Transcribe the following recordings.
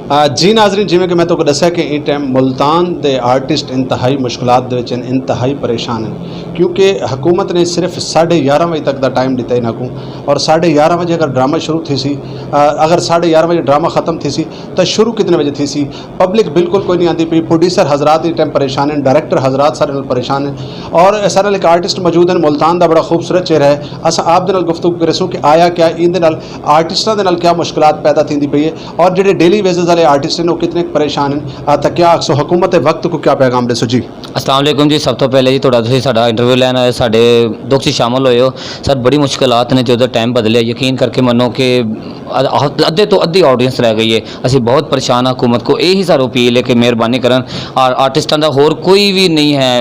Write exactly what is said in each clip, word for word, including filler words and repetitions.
آ، جی ناظرین، جویں کہ میں تہاکوں دسیا کہ اس ٹائم ملتان دے آرٹسٹ انتہائی مشکلات دے وچ ہن، انتہائی پریشان ہن، کیونکہ حکومت نے صرف ساڑھے یارہ وجے تک دا ٹائم دتا انہاں کو، اور ساڑھے یارہ وجے اگر ڈرامہ شروع تھی سی، آ، اگر ساڑھے یارہ وجے ڈرامہ ختم تھی سی، تو شروع کتنے وجے تھی سی؟ پبلک بالکل کوئی نہیں آندی پئی۔ پروڈیوسر حضرات اس ٹائم پریشان ہن، ڈائریکٹر حضرات سارے نال پریشان ہن، اور سارے نال ایک آرٹسٹ موجود ہن، ملتان دا بڑا خوبصورت چہرہ ہے۔ اساں آپ دے نال گفتگو کرے سوں کہ آیا کیا ایندے نال، آرٹسٹاں دے نال کیا مشکلات پیدا تھیندی پئی ہے، اور جڑے ڈیلی ویجز والے آرٹسٹ ہن، وہ کتنے پریشان ہن۔ آ، تاں کیا آکھسو، حکومت وقت کو کیا پیغام دے سو جی؟ السلام علیکم جی، سب تو پہلے جی تہاڈا، تسی ساڈا انٹرویو لین آئے، ساڈے دکھ چ شامل ہوئے ہو۔ سر، بڑی مشکلات نے، جو ٹائم بدلیا، یقین کر کے منو کہ ادھے تو ادھی آڈینس رہ گئی ہے۔ اسی بہت پریشان ہاں، حکومت کو یہی سارا اپیل ہے کہ مہربانی کرن، اور آرٹسٹاں دا ہور کوئی بھی نہیں ہے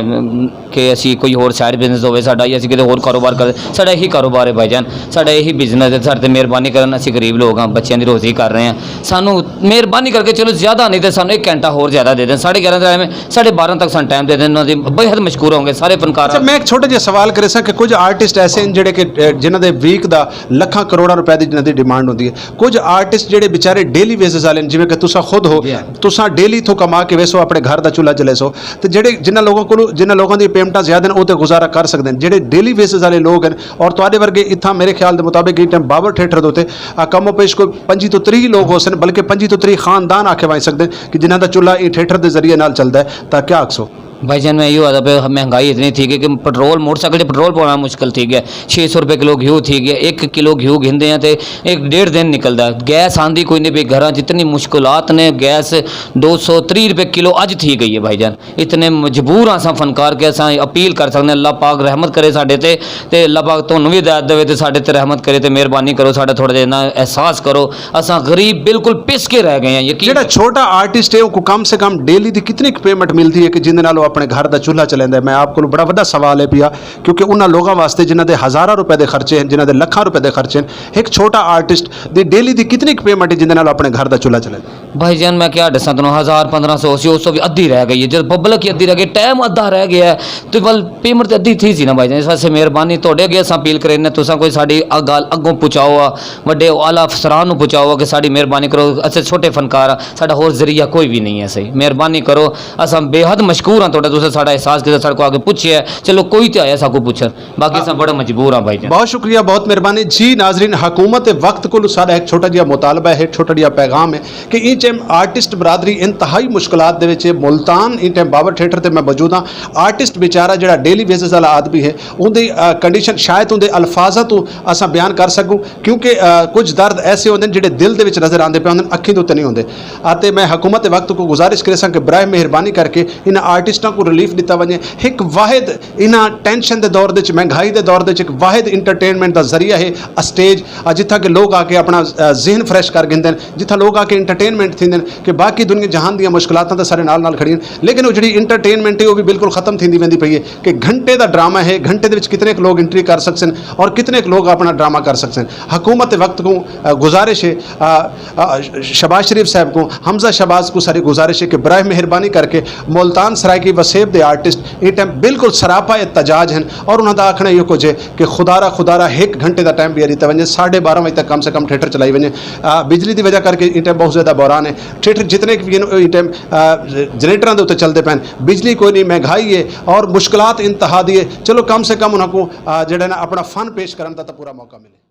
کہ اسی کوئی ہور سائیڈ بزنس ہوئے ساڈا، یا اسی کدے ہور کاروبار کر، ساڈا یہی کاروبار ہے بھائی جان، ساڈا یہی بزنس ہے۔ ساڈے تے مہربانی کرن، اسی غریب لوگ ہاں، بچیاں دی روزی کر رہے ہیں، سانو مہربانی کر کے، چلو زیادہ نہیں تے سانو ایک گھنٹہ ہور زیادہ دے دیں، ساڑھے گیارہ تے آئے میں، ساڑھے بارہ تک سانو ٹائم دے دیں، انہاں دی بے حد مشکور ہوں گے سارے فنکار۔ اچھا، میں ایک چھوٹا جہا سوال کرے ساں کہ کچھ آرٹسٹ ایسے ہیں جڑے کہ، اے، جنہاں دے ویک دا لکھاں کروڑاں روپے دی جنہاں دی ڈیمانڈ ہوندی ہے، کچھ آرٹسٹ جڑے بیچارے ڈیلی ویسز والے ہیں، جویں کہ تساں خود ہو، جی ہاں۔ تساں ڈیلی تھوں کما کے ویسو، اپنے گھر دا چولہا چلے سو، تے جڑے، جنہاں لوگاں کولوں، جنہاں لوگاں دی پیمنٹاں زیادہ ہیں، او تے گزارا کر سکدے ہیں۔ جڑے ڈیلی ویسز والے لوگ ہیں، اور تواڈے ورگے اتھاں میرے خیال دے مطابق اس ٹائم بابر تھیٹر دے اتے، آ، کم و پیش کوئی پنجی تو تریہہ لوگ ہو سن، بلکہ پنجی تو تریہہ خاندان آکھے ونج سکدے ہیں کہ جنہاں دا چولہا اس تھیٹر دے ذریعے نال چلدا ہے۔ تاں کیا آکھسو؟ بھائی جان، میں ایہو آکھدا پیا، مہنگائی اتنی تھی گئی کہ پٹرول، موٹر سائیکل تے پٹرول پانا مشکل تھی گیا، چھ سو روپے کلو گھیو تھی گیا، ایک کلو گھیو گھندے ہیں تے ایک ڈیڑھ دن نکلدا ہے۔ گیس آندی کوئی نہیں پئی، گھراں جتنی مشکلات نے، گیس دو سو تریہہ روپے کلو اج تھی گئی ہے بھائی جان۔ اتنے مجبور ہاں اساں فنکار کہ اساں اپیل کر سکنے، اللہ پاک رحمت کرے ساڈے تے، تے اللہ پاک تہانوں وی ہدایت دے تے ساڈے تے رحمت کرے، تے مہربانی کرو، ساڈا تھوڑا جہا انہاں احساس کرو۔ اساں غریب بالکل پس کے رہ گئے ہیں، یقین جڑا کرو۔ چھوٹا آرٹسٹ ہے، وہ کو کم سے کم ڈیلی دی کتنی کُ پیمنٹ ملدی ہے کہ جن دے نال وہ اپنے گھر دا چولہا چلیندا ہے؟ میں آپ کولوں بڑا وڈا سوال ہے پیا، کیونکہ انہاں لوگاں واسطے جنہاں دے ہزاراں روپے دے خرچے ہیں، جنہاں دے لکھاں روپے دے خرچے ہیں، ایک چھوٹا آرٹسٹ دی ڈیلی دی کتنی کُ پیمنٹ ہے جن دے نال اپنے گھر دا چولہا چلیندا ہے؟ بھائی جان، میں کیا دساں تینوں، ہزار پندرہ سو سی، اس تو بھی ادھی رہ گئی ہے۔ جب پبلک ہی ادھی رہ گئی، ٹائم ادھا رہ گیا ہے، تو ول پیمنٹ تے ادھی تھی سی نا بھائی جان۔ اس واسطے مہربانی، تہاڈے اگے اساں اپیل کرے نے، تساں کوئی ساڈی آ گل اگوں پہنچاؤ آ، وڈے اعلیٰ افسران نوں پہنچاؤ آ کہ ساڈی مہربانی کرو، اساں چھوٹے فنکار آ، ساڈا ہور ذریعہ کوئی بھی نہیں ہے۔ صحیح، مہربانی کرو، اساں بے حد مشکور ہاں تہاڈا، تساں ساڈا احساس کیتا، ساڈے کو آ کے پوچھیا ہے۔ چلو، کوئی تے آیا ساکو پوچھن، باقی اساں بڑا مجبور ہاں بھائی جان۔ بہت شکریہ، بہت مہربانی جی۔ ناظرین، حکومت وقت کو ساڈا ایک چھوٹا جہا مطالبہ ہے، چھوٹا جہا پیغام ہے کہ اس ٹائم آرٹسٹ برادری انتہائی مشکلات دے وچ ہے۔ ملتان اس ٹائم بابر تھیٹر تے میں موجود ہاں۔ آرٹسٹ بیچارہ جڑا ڈیلی بیسس والا آدمی ہے، اون دی، آ، کنڈیشن شاید اون دے الفاظاں تو اساں بیان کر سکوں، کیونکہ، آ، کچھ درد ایسے ہوندے نے جڑے دل دے وچ نظر آندے پے ہوندے نے، اکھیں دے اُتے نہیں ہوندے۔ آ، تے میں حکومت وقت کو گزارش کرے ساں کہ براہ مہربانی کر کے انہاں آرٹسٹاں کو ریلیف دتا ونجے۔ ایک واحد انہاں ٹینشن دے دور دے وچ، مہنگائی دے دور دے وچ ایک واحد انٹرٹینمنٹ دا ذریعہ ہے اسٹیج، آ، جتھاں کہ لوگ آ کے اپنا، آ، ذہن فریش کر گھندے نے، جتھاں لوگ آ کے انٹرٹینمنٹ تھیندے نے کہ باقی دنیا جہان دیاں مشکلاتاں تے سارے نال نال کھڑیاں نے، لیکن وہ جڑی انٹرٹینمنٹ ہے وہ بھی بالکل ختم تھیندی ویندی پئی ہے کہ گھنٹے دا ڈرامہ ہے، گھنٹے دے وچ کتنے کُ لوگ انٹری کر سکسن اور کتنے کُ لوگ اپنا ڈرامہ کر سکسن۔ حکومت وقت کو، آ، گزارش ہے، آ، آ، شہباز شریف صاحب کو، حمزہ شہباز کو ساری گزارش ہے کہ براہ مہربانی کر کے ملتان سرائے کی وسیب دے آرٹسٹ اس ٹائم بالکل سراپا احتجاج ہیں اور انہاں دا آکھنا یہ کچھ ہے کہ خدا را، خدا را، ایک گھنٹے دا ٹائم بھی دتا ونجے، ساڑھے بارہ وجے تک کم سے کم تھیٹر چلائی ونجے۔ آ، بجلی دی وجہ کر کے اس ٹائم بہت زیادہ بحران ہے، تھیٹر جتنے بھی اس ٹائم، آ، جنریٹراں دے اُتے چلدے پے نے، بجلی کوئی نہیں، مہنگائی ہے اور مشکلات انتہا دی ہے۔ چلو کم سے کم انہاں کو، آ، جڑا نا اپنا فن پیش کرن دا تاں پورا موقع ملے۔